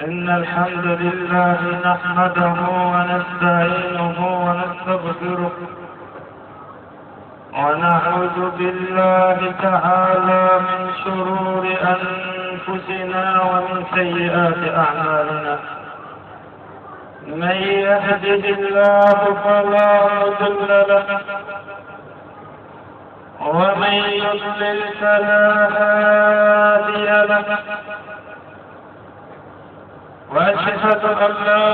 إن الحمد لله نحمده ونستعينه ونستغفره، ونعوذ بالله تعالى من شرور أنفسنا ومن سيئات أعمالنا. من يهده الله فلا مضل له، ومن يضلل فلا هادي له، وأشهد أن لا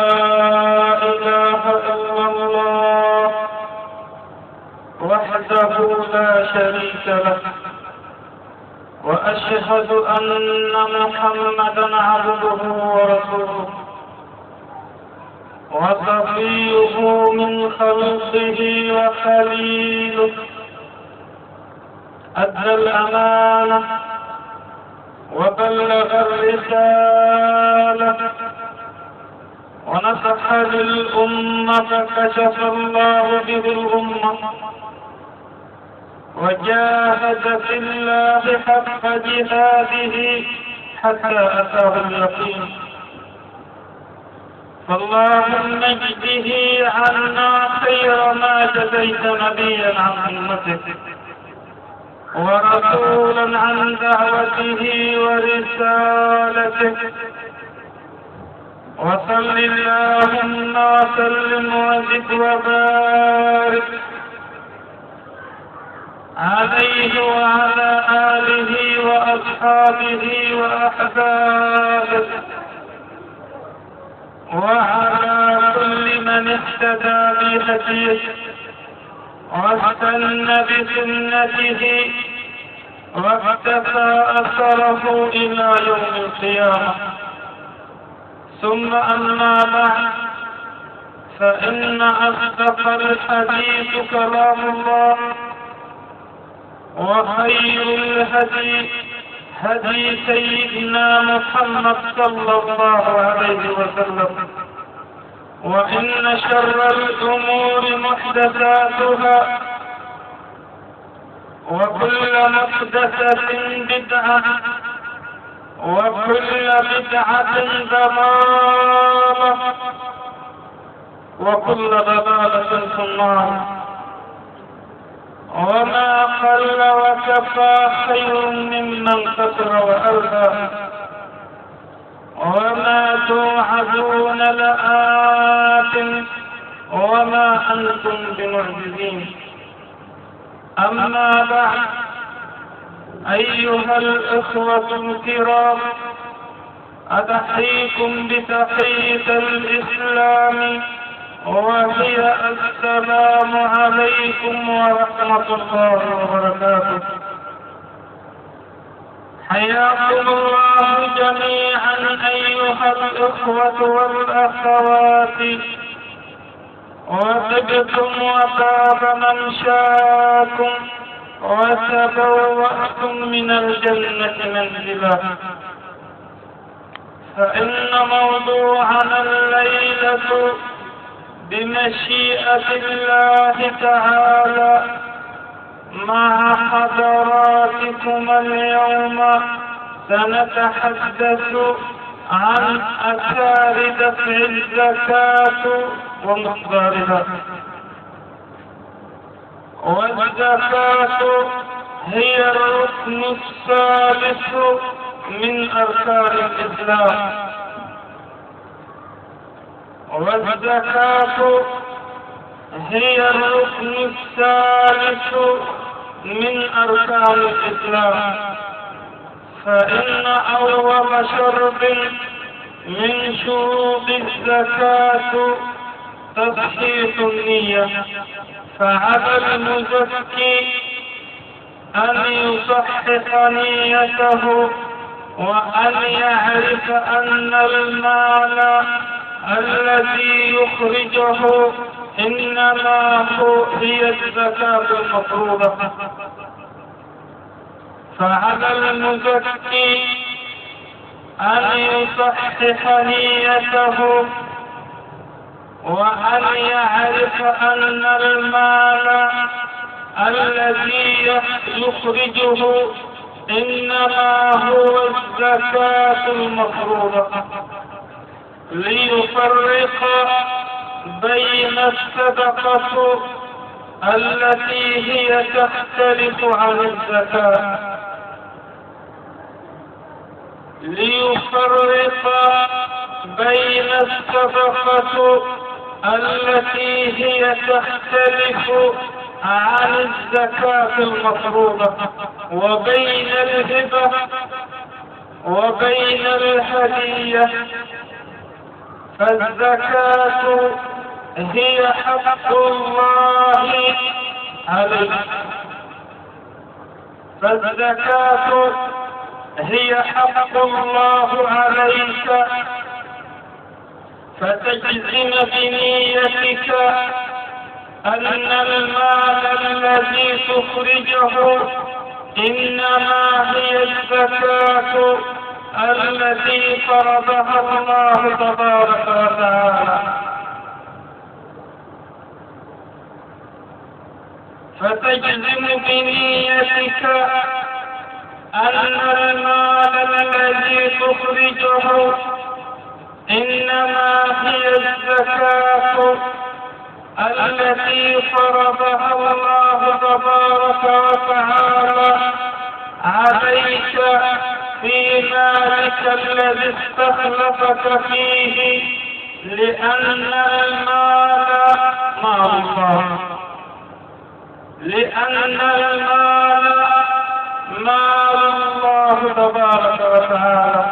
إله إلا الله وحده لا شريك له، وأشهد أن محمدا عبده ورسوله وصفيه من خلقه وخليله، أدى الأمانة وبلغ الرسالة ونصح للأمة، فكشف الله به الأمة، وجاهد في الله حق جهاده حتى أتاه اليقين. فاللهم اجزه عنا خير ما جزيت نبيا عن أمته، ورسولا عن دعوته ورسالته، وصل اللهم وسلم وزد وبارك عليه وعلى آله وأصحابه وأحبابه وعلى كل من اهتدى بهديه واستنى بسنته واقتفى أثره إلى يوم القيامة. ثم أما بعد، فإن أصدق الحديث كلام الله، وخير الهدي هدي سيدنا محمد صلى الله عليه وسلم، وإن شر الأمور محدثاتها، وكل محدثة بدعة، وكل بدعة ضلالة، وكل ضلالة في النار. وما قل وكفى خير ممن كثر وألهى. وما توعدون لآت وما أنتم بمعجزين. أما بعد، أيها الإخوة الكرام، أتحييكم بتحية الإسلام، وهي السلام عليكم ورحمة الله وبركاته. حياكم الله جميعا أيها الإخوة والأخوات، وطبتم وطاب ممشاكم وتبوأتم من الجنة منزلا. فإن موضوعنا الليلة بمشيئة الله تعالى مع حضراتكم اليوم سنتحدث عن آثار دفع الزكاة ومقدارها. والزكاة هي الركن الثالث من أركان الإسلام. والزكاة هي الركن الثالث من أركان الإسلام. فإن أول شرط من شروط الزكاة تصحيح النية، فعلى المزكي أن يصحح نيته وأن يعرف أن المال الذي يخرجه إنما هي الزكاة المفروضة. فعلى المزكي أن يصحح نيته وأن يعرف أن المال الذي يخرجه إنما هو الزكاة المفروضة. ليفرق بين الصدقة التي هي تختلف عن الزكاة، ليفرق بين الصدقة التي هي تختلف عن الزكاة المفروضة، وبين الهبة وبين الهدية. فالزكاة هي حق الله عليك، فالزكاة هي حق الله عليك، فتجزم بنيتك أن المال الذي تخرجه إنما هي الزكاة التي فرضها الله تبارك وتعالى. فتجزم بنيتك أن المال الذي تخرجه إنما هي الزكاة التي فرضها الله تبارك وتعالى عليك في مالك الذي استخلفك فيه، لأن المال مال الله، لأن المال مال الله تبارك وتعالى.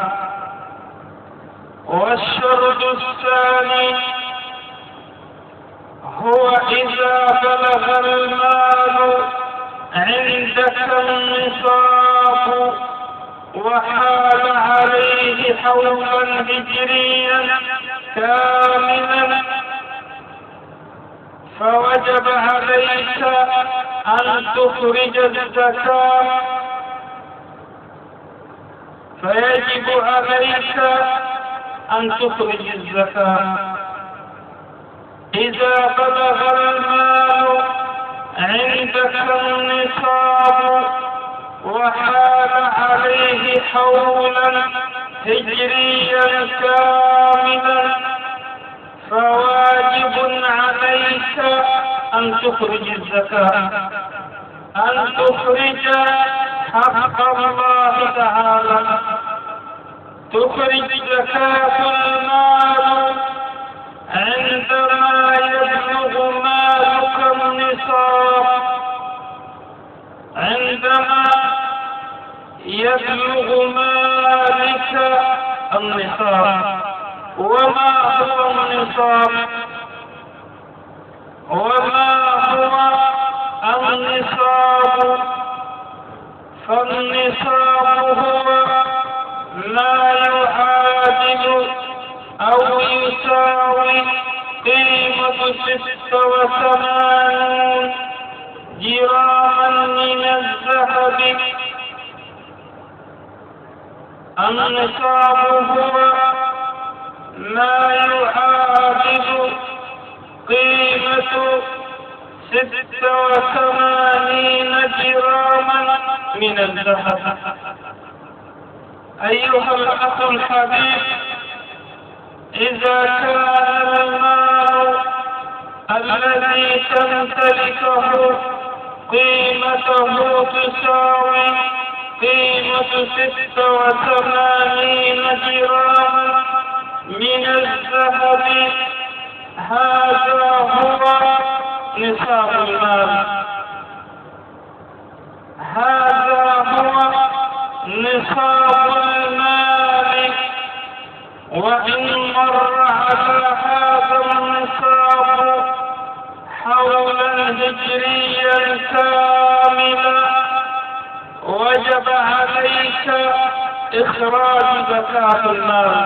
والشرط الثاني هو إذا بلغ المال عندك النصاب وحال عليه حولا هجريا كاملا، فوجب عليك أن تخرج الزكاة، فيجب عليك أن تخرج الزكاة. إذا بلغ المال عندك النصاب وحال عليه حولا هجريا كاملا، فواجب عليك أن تخرج الزكاة، أن تخرج حق الله تعالى، تخرج زكاة المال عندما يبلغ مالك النصاب، عندما يبلغ مالك النصاب. وما هو النصاب؟ وما هو النصاب؟ فالنصاب هو ما يعادل أو يساوي قيمة 86 جراما من الذهب. النصاب هو ما يعادل قيمة 86 جراما من الذهب. أيها الأخ الحبيب، إذا كان المال الذي تمتلكه قيمته تساوي قيمة 86 جراما من الذهب، هذا هو نصاب المال، هذا هو نصاب المال. وإن مر على هذا النصاب حولا هجريا كاملا، وجب عليك إخراج زكاة المال.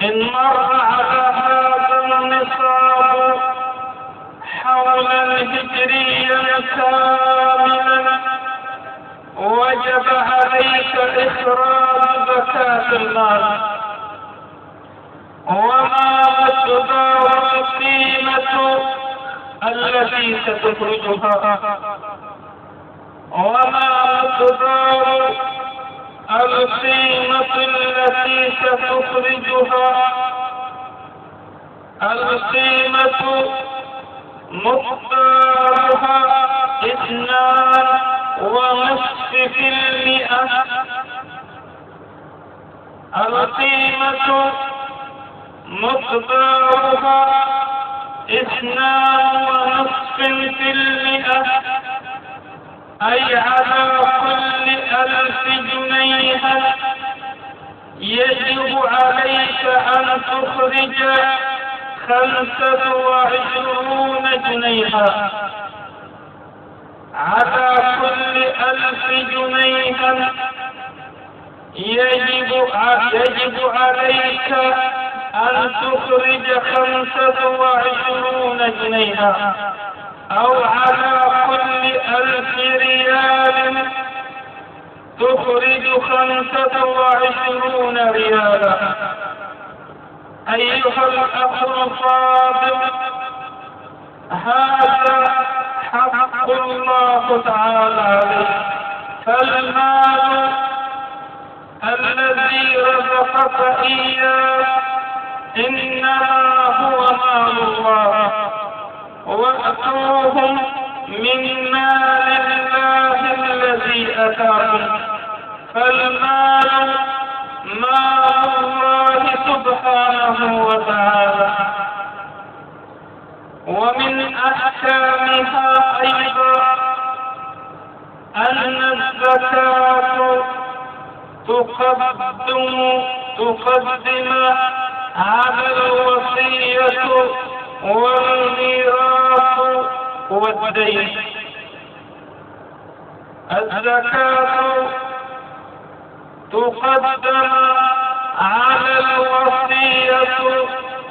إن مر على هذا النصاب حولا هجريا كاملا، وجب عليك إخراج زكاة المال. وما مقدار القيمة التي ستخرجها؟ وما مقدار القيمة التي ستخرجها، القيمة مقدارها 2.5%. القيمة مقدارها 2.5%، أي على كل 1000 جنيه يجب عليك أن تخرج 25 جنيها. على كل 1000 جنيه يجب عليك أن تخرج 25 جنيها، أو على كل 1000 ريال تخرج 25 ريالا. أيها الأخ الفاضل، هذا حق الله تعالى عليك. فالمال الذي رزقك إياه إنما هو مال الله، وأتوهم من مال الله الذي أتاكم. فالمال مال الله سبحانه وتعالى. ومن أحكامها أيضا أن الزكاة تقدم على الوصية والميراث والدين. الزكاة تقدم على الوصية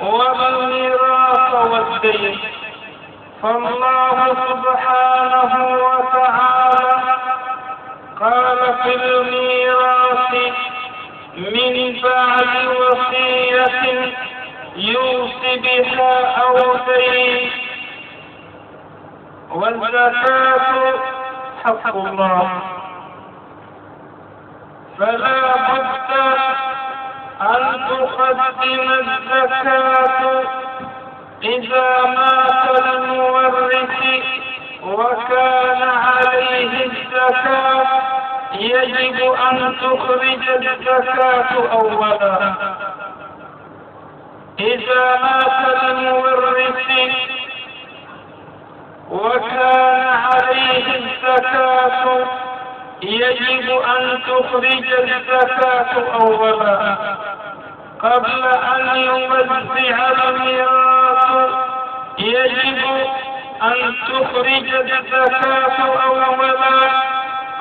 والميراث والدين. فالله سبحانه وتعالى قال في الميراث: من بعد وصية يوصي بها أو دين. والزكاة حق الله، فلا بد أن تقدم الزكاة إذا مات المورث وكان عليه الزكاة، يجب أن تخرج الزكاة أولا. إذا مات المورث وكان عليه الزكاة، يجب أن تخرج الزكاة أولا قبل أن يوزع الميراث. يجب أن تخرج الزكاة أولا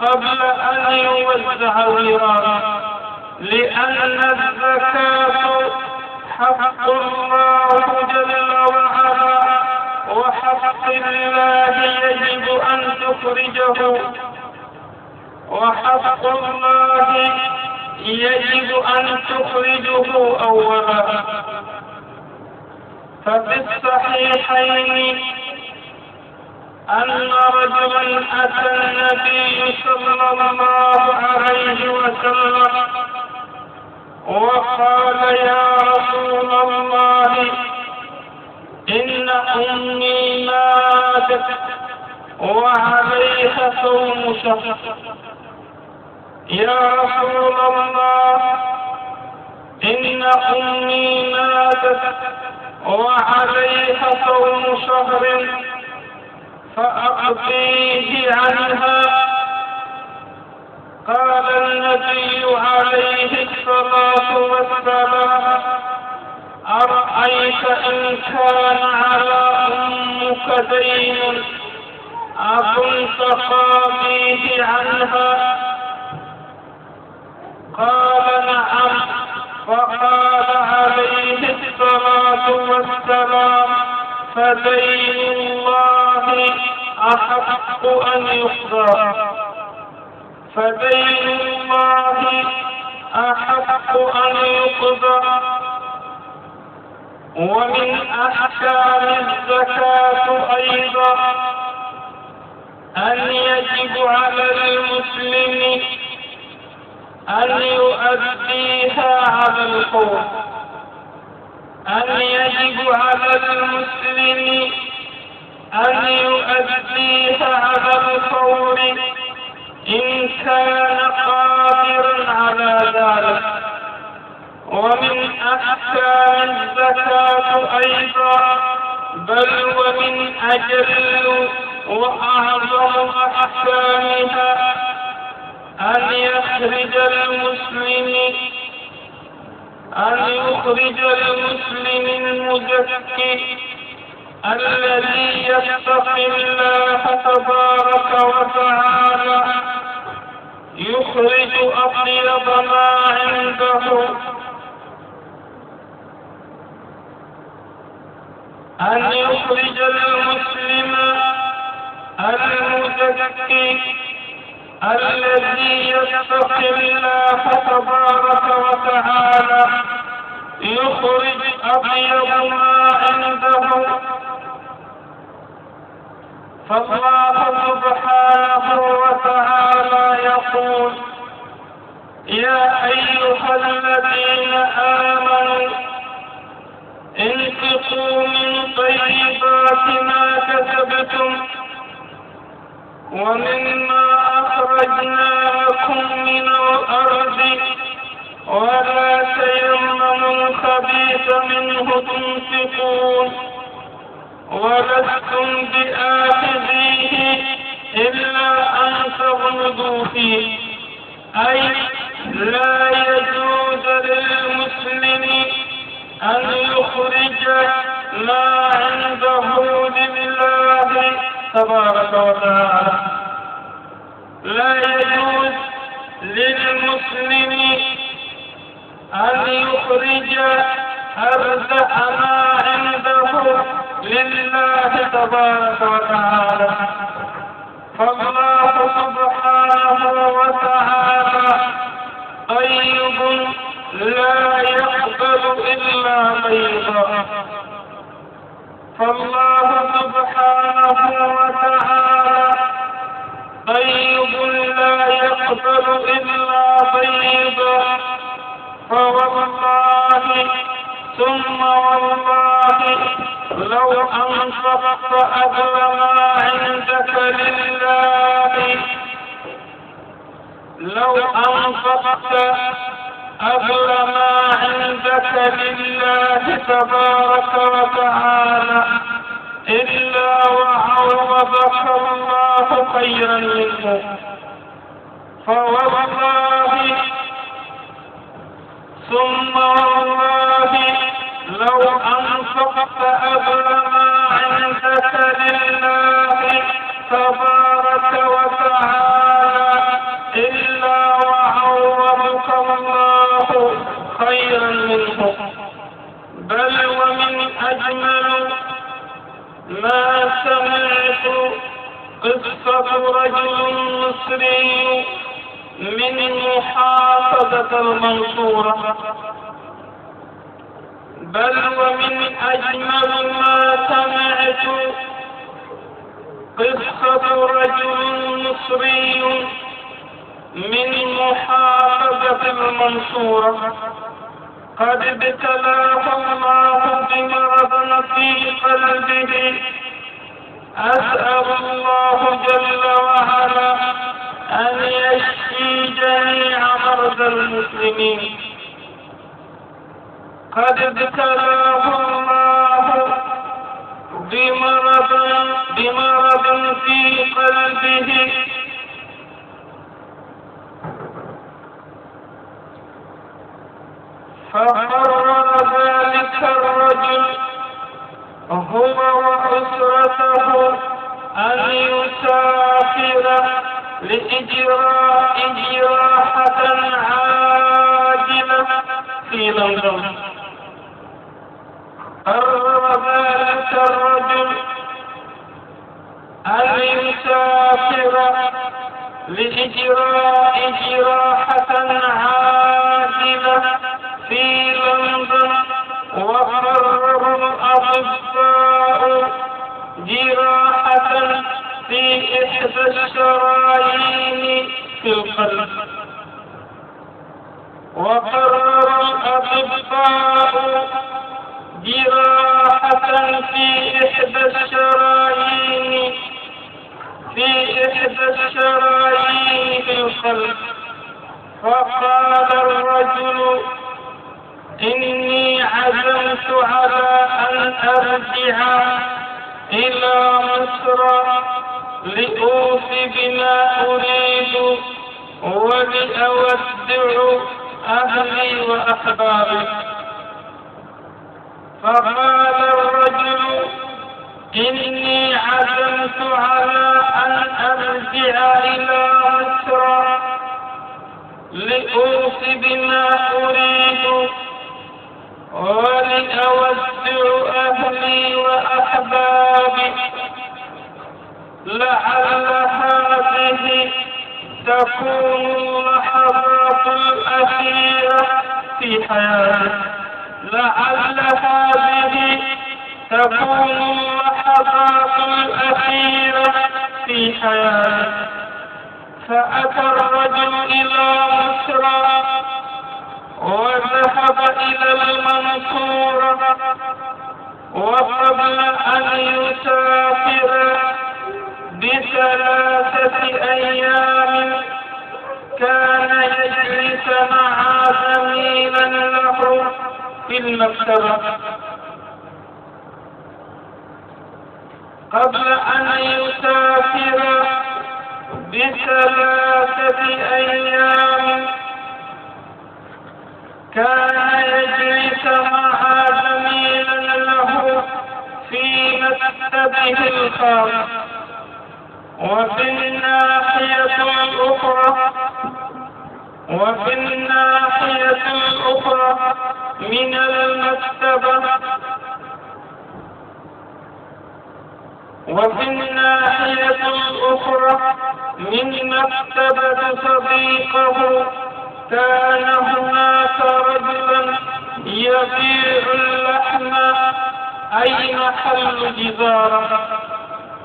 قبل أن يوزع الميراث، لأن الزكاة حق الله جل وعلا، وحق الله يجب أن تخرجه، وحق الله يجب أن تخرجه أولا. ففي الصحيحين أن رجلا أتى النبي صلى الله عليه وسلم وقال: يا رسول الله، إن أمي ماتت وعليها صوم شهر. يا رسول الله، إن أمي ماتت وعليها صوم شهر فأقضيه عنها. قال النبي عليه الصلاة والسلام: أرأيت إن كان على أمك دين أكنت قاضيه عنها؟ قال: نعم. فقال عليه الصلاة والسلام: فدين الله أحق أن يقضى، فدين الله أحق أن يقضى. ومن أحكام الزكاة أيضا أن يجب على المسلم أن يؤديها على الفور، أن يجب على المسلم أن يؤديها على الفور إن كان قادرا على ذلك. ومن أحكام الزكاة أيضا، بل ومن أجل وأعظم أحكامها أن يخرج المسلم المزكي الذي يتقي الله تبارك وتعالى، يخرج أطيب ما عنده. أن يخرج المسلم المزكي الذي يتقي الله تبارك وتعالى، يخرج أطيب ما عنده. فالله سبحانه وتعالى يقول: يا أيها الذين آمنوا انفقوا من طيبات ما كسبتم ومما أخرجنا لكم من الأرض ولا تيمموا الخبيث منه تنفقون ولستم بآخذيه إلا أن تغمضوا فيه. أي لا يجوز للمسلم أن يخرج ما عنده لله تبارك وتعالى. لا يجوز للمسلم أن يخرج أرزق ما عنده لله تبارك وتعالى. فالله سبحانه وتعالى طيب لا يقبل إلا طيبا. فالله سبحانه وتعالى طيب لا يقبل إلا طيبا. فوالله ثم والله لو أنفقت أغلى ما عندك لله، لو أنفقت أغلى ما عندك لله تبارك وتعالى إلا وعوضك الله خيرا منه. فوالله ثم والله لو أنفقت أغلى ما عندك لله تبارك وتعالى إلا وعوضك الله خيرا منه. بل ومن أجمل ما سمعت قصة رجل مصري من محافظة المنصورة. بل ومن أجمل ما سمعت قصة رجل مصري من محافظة المنصورة قد ابتلاه الله بمرض في قلبه. أسأل الله جل وعلا أن يشفي جميع مرضى المسلمين. قد ابتلاه الله بمرض في قلبه فقرر ذلك الرجل هو وأسرته أن يسافر لإجراء جراحة عاجلة في لندن. قرر ذلك الرجل أن يسافر لإجراء جراحة عاجلة في لندن، وقرر الأطباء جراحة في إحدى الشرايين في القلب. وقرر الأطباء جراحة في إحدى الشرايين في القلب. فقال الرجل: إني عزمت على أن أرجع إلى مصر لأوفي بما أريد ولأودع أهلي وأحبابي. فقال الرجل: إني عزمت على أن أرجع إلى مصر لأوفي بما أريد ولأودع أهلي وأحبابي، لعل هذه تكون اللحظات الأخيرة في حياتي، لعل هذه تكون اللحظات الأخيرة في حياتي. فأتى الرجل إلى مصر وذهب إلى المنصورة، وقبل أن يسافر ب3 أيام كان يجلس مع زميلا له في المكتبة. قبل أن يسافر ب3 أيام كان يجلس مع زميلا له في مكتبه الخاص. وفي الناحية الأخرى من المكتبة، وفي الناحية الأخرى من مكتبة صديقه كان هناك رجلا يبيع اللحم أي محل جزارة.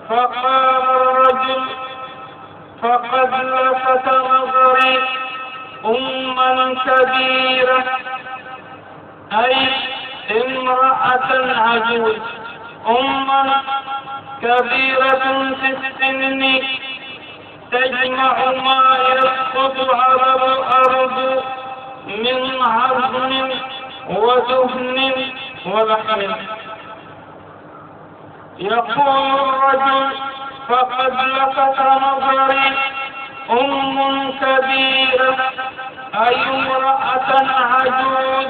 فقال الرجل: فقد لفت نظري أما كبيرة، أي امرأة عجوز، أما كبيرة في السن تجمع ما يسقط على الأرض من عظم ودهن ولحم. يقول الرجل: فقد لفت نظري أم كبيرة، أي امرأة عجوز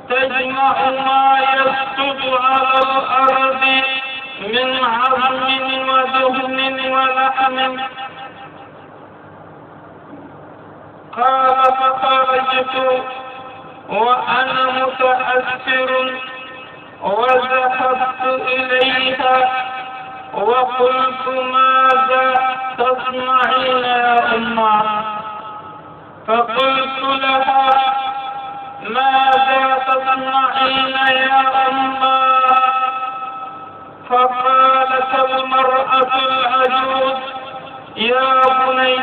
تجمع ما يسقط على الأرض من عظم ودهن ولحم. قال: فخرجت وأنا متأثر وذهبت إليها وقلت: ماذا تصنعين يا أمة؟ فقلت لها: ماذا تصنعين يا أمة؟ فقالت المرأة العجوز: يا بني،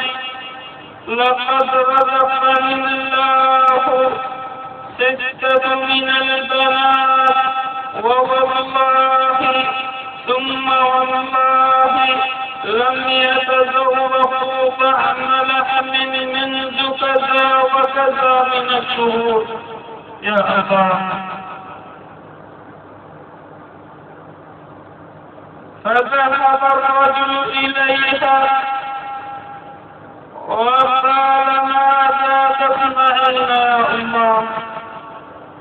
لقد رزقني الله 6 من البنات، ووالله ثم والله لم يتذوقوا طعم لحم منذ كذا وكذا من الشهور. يا الله. فذهب الرجل إليها وقال: ماذا تصنعين يا أمة؟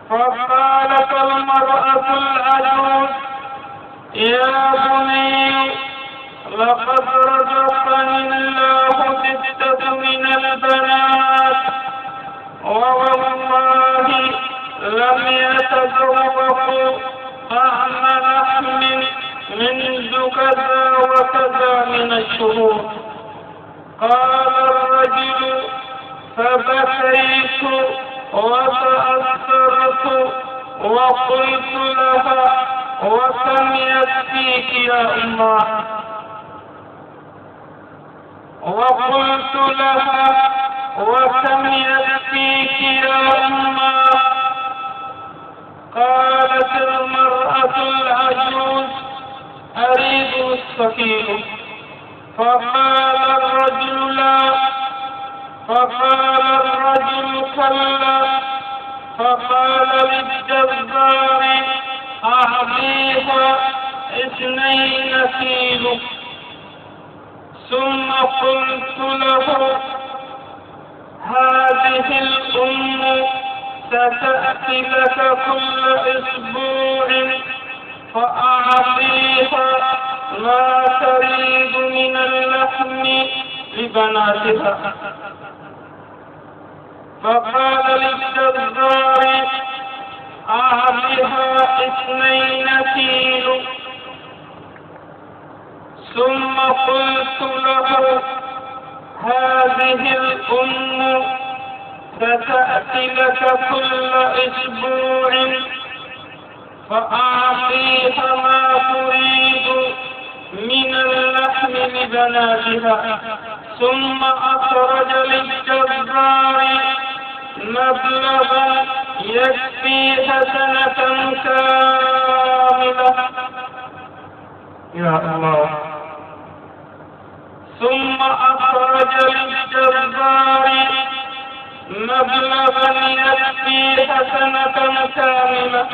فقالت المرأة العجوز: يا بني، لقد رزقني الله 6 من البنات، ووالله لم يتذوقوا طعم لحم منذ كذا وكذا من الشهور. قال الرجل: فبكيت وتأثرت وقلت لها: وكم يكفيك يا أمة؟ وقلت لها: وكم يكفيك يكفيك يا أمة؟ قالت المرأة العجوز: أريد نصف كيلو. فقال الرجل: لا. فقال الرجل: كلا. فقال للجزار: أعطيها 2 كيلو. ثم قلت له: هذه الأم ستأتي لك كل أسبوع، فأعطيها ما تريد من اللحم لبناتها. فقال للجزار: أعطها 2 كيلو. ثم قلت له: هذه الأم ستأتي لك كل أسبوع، فأعطيها ما تريد من اللحم لبناتها. ثم أخرج للجزار مبلغا يكفيها سنة كاملة. يا الله. ثم أخرج للجزار مبلغا يكفيها سنة كاملة.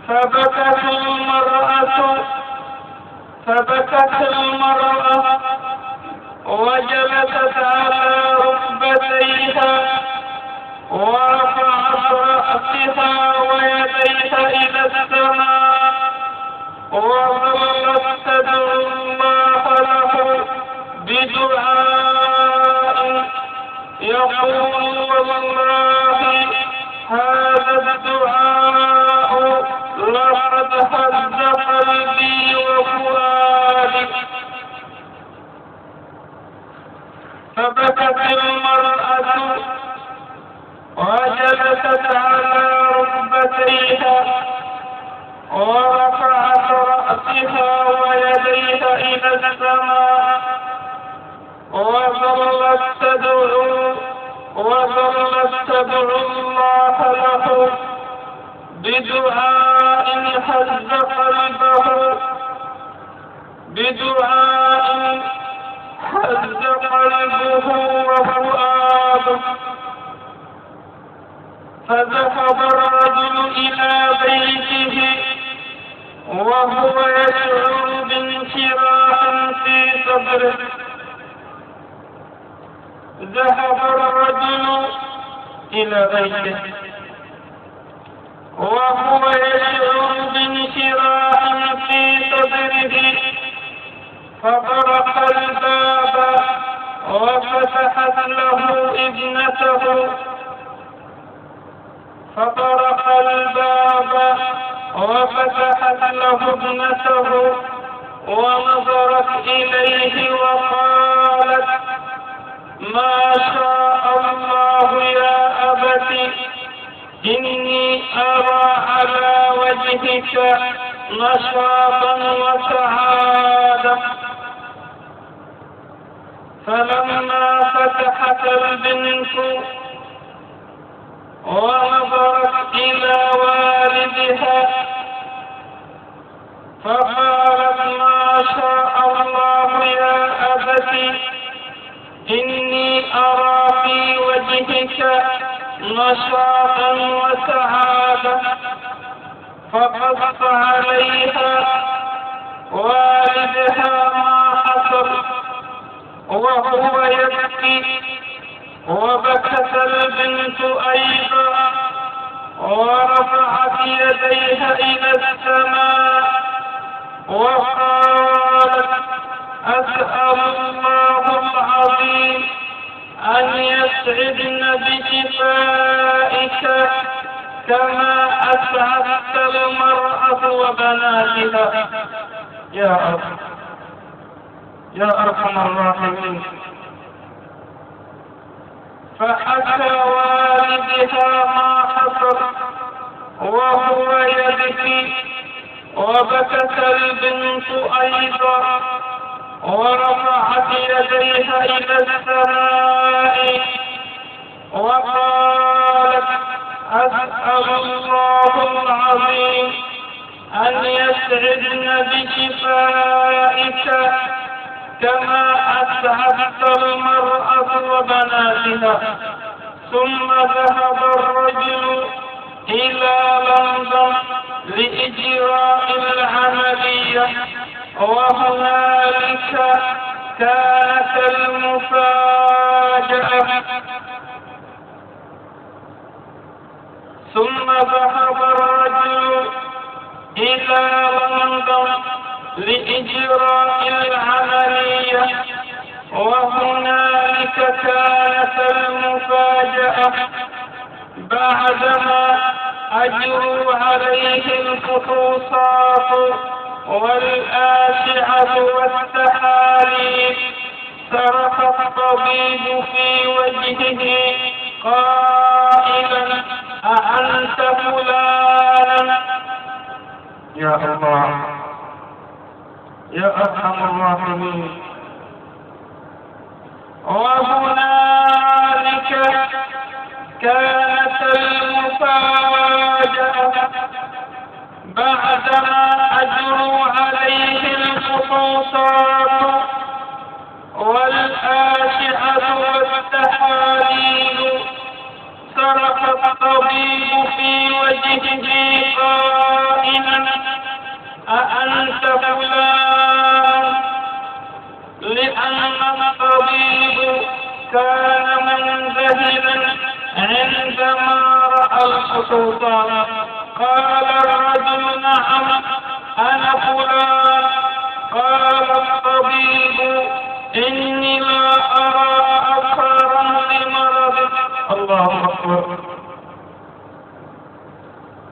فبكت المرأة وجلست على ركبتيها ورفعت رأسها ويديها إلى السماء، وظلت تدعو الله له بدعاء يقول: والله هذا الدعاء لقد هز قلبي وفؤادي. فبكت المرأة وجلست على ركبتيها ورفعت رأسها ويديها إلى السماء، وظلت تدعو الله له بدعاء هز قلبه، بدعاء هز قلبه وفؤاده. فذهب الرجل إلى بيته وهو يشعر بانشراح في صدره. ذهب الرجل إلى بيته وهو يشعر بانشراح في صدره، فطرق الباب وفتحت له ابنته. فطرق الباب وفتحت له ابنته ونظرت إليه وقالت: ما شاء الله يا أبت، إني أرى على وجهك نشاطا وسعادة. فلما فتحت البنت ونظرت إلى والدها فقالت: ما شاء الله يا أبت، إني أرى في وجهك نشاطا وسعادة. فقص عليها والدها ما حصل وهو يبكي، وبكت البنت أيضا ورفعت يديها إلى السماء وقالت: أسأل الله العظيم أن يسعدن بشفائك كما أسعدت المرأة وبناتها. يا رب، يا أرحم الراحمين. فحكى والدها ما حصل وهو يبكي، وبكت البنت أيضا ورفعت يديها إلى السماء وقالت: حتى المرأة وبناتها. ثم ذهب الرجل إلى لندن لإجراء العملية، وهنالك كانت المفاجأة. ثم ذهب الرجل إلى لندن لإجراء العملية، وهنالك كانت المفاجأة بعدما أجروا عليه الفحوصات والأشعة والتحاليل. صرخ الطبيب في وجهه قائلا: أأنت فلان؟ يا الله، يا أرحم الراحمين. وهنالك كانت المفاجأة بعدما أجروا عليه الفحوصات والأشعة والتحاليل. صرخ الطبيب في وجهه قائلا: أأنت فلان؟ لأن الطبيب كان منذهلا عندما رأى الفحوصات. قال الرجل: نعم، أنا فلان. قال الطبيب: إني لا أرى أثرا لمرضك. الله أكبر.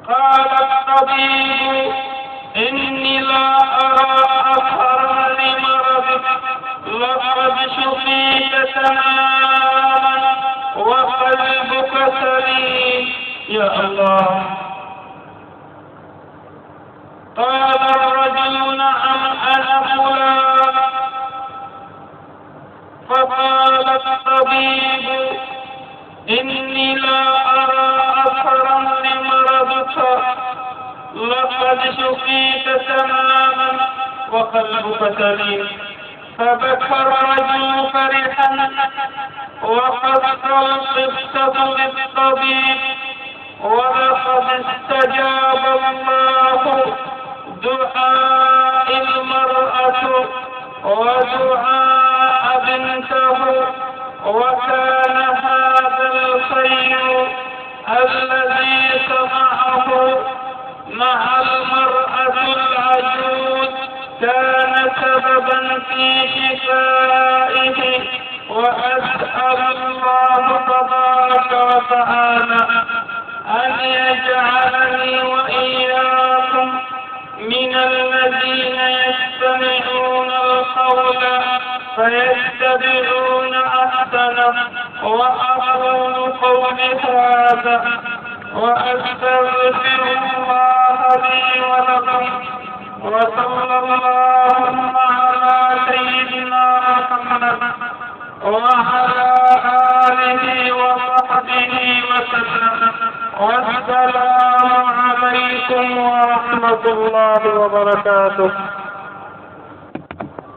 قال الطبيب: إني لا أرى أثرا لمرضك، لقد شفيت تماما وقلبك سليم. يا الله. قال الرجل: نعم، أنا فلان. فقال الطبيب: إني لا أرى أثرا لمرضك، لقد شفيت تماما وقلبك سليم. فبكى الرجل فرحا وقص القصة للطبيب. ولقد استجاب الله دعاء المرأة ودعاء بنته، وكان هذا الخير الذي صنعه مع المرأة العجوز كان سببا في شفائه. وأسأل الله تبارك وتعالى أن يجعلني وإياكم من الذين يستمعون القول فيتبعون أحسنه. وأقول قولي هذا وأستغفر الله لي ولكم، وصلى اللهم على سيدنا محمد وعلى آله وصحبه وسلم. والسلام عليكم ورحمة الله وبركاته.